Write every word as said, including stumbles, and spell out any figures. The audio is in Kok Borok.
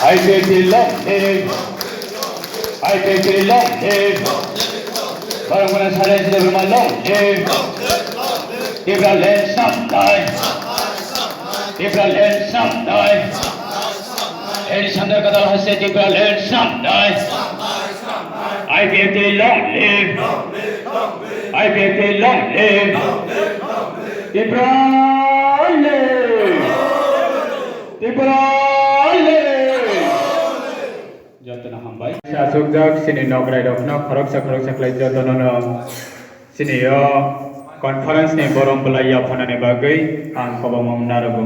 I P F T long live! I P F T long live! Barangmana Sare Debbarma long live! Tipraland samtai! Tipraland samtai! Eri Sandar Kadal haste Tipraland samtai! I P F T long live! I P F T long live! Tipraland! Tipraland! Jotono hambai. Asukjak chini nokrairokno khoroksa khoroksa khlai jotonono chini o conference ni borom bwlai yaphanani bagwi ang kwbangma narwgo.